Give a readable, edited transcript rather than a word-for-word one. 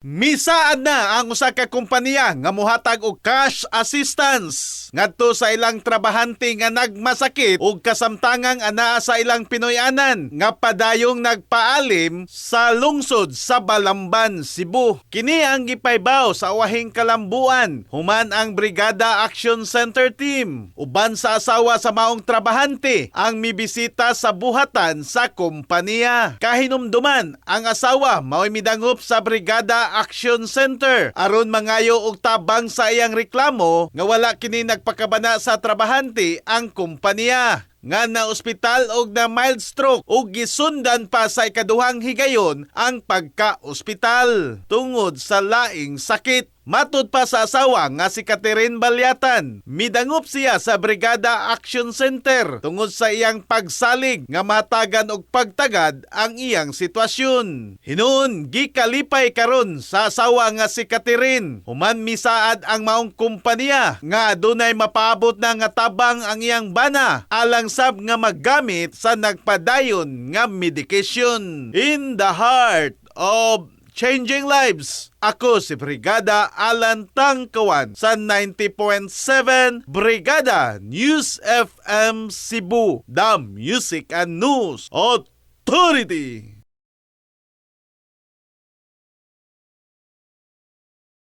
Misaad na ang usa ka kompanya nga mohatag og cash assistance ngadto sa ilang trabahante nga nagmasakit ug kasamtangang anaa sa ilang Pinoy-anan nga padayong nagpaalim sa lungsod sa Balamban, Cebu. Kini ang gipaybaw sa uwahing kalambuan human ang Brigada Action Center team uban sa asawa sa maong trabahante ang mibisita sa buhatan sa kompanya. Kahinumduman, ang asawa mao'y midangop sa Brigada Action Center aron mangayo og tabang sa iyang reklamo nga wala kini nagpakabana sa trabahante ang kompanya nga na ospital og na mild stroke ug gisundan pa sa ikaduhang higayon ang pagka-ospital tungod sa laing sakit. Matud pa sa asawa nga si Catherine Balyatan, midangop siya sa Brigada Action Center tungod sa iyang pagsalig nga matagan og pagtagad ang iyang sitwasyon. Hinuon, gikalipay karon sa asawa nga si Catherine human misaad ang maong kompanya nga adunay mapaabot na nga tabang ang iyang bana alang sab nga maggamit sa nagpadayon nga medication. In the heart of changing lives, ako si Brigada Alan Tangkawan sa 90.7 Brigada News FM Cebu, the Music and News Authority.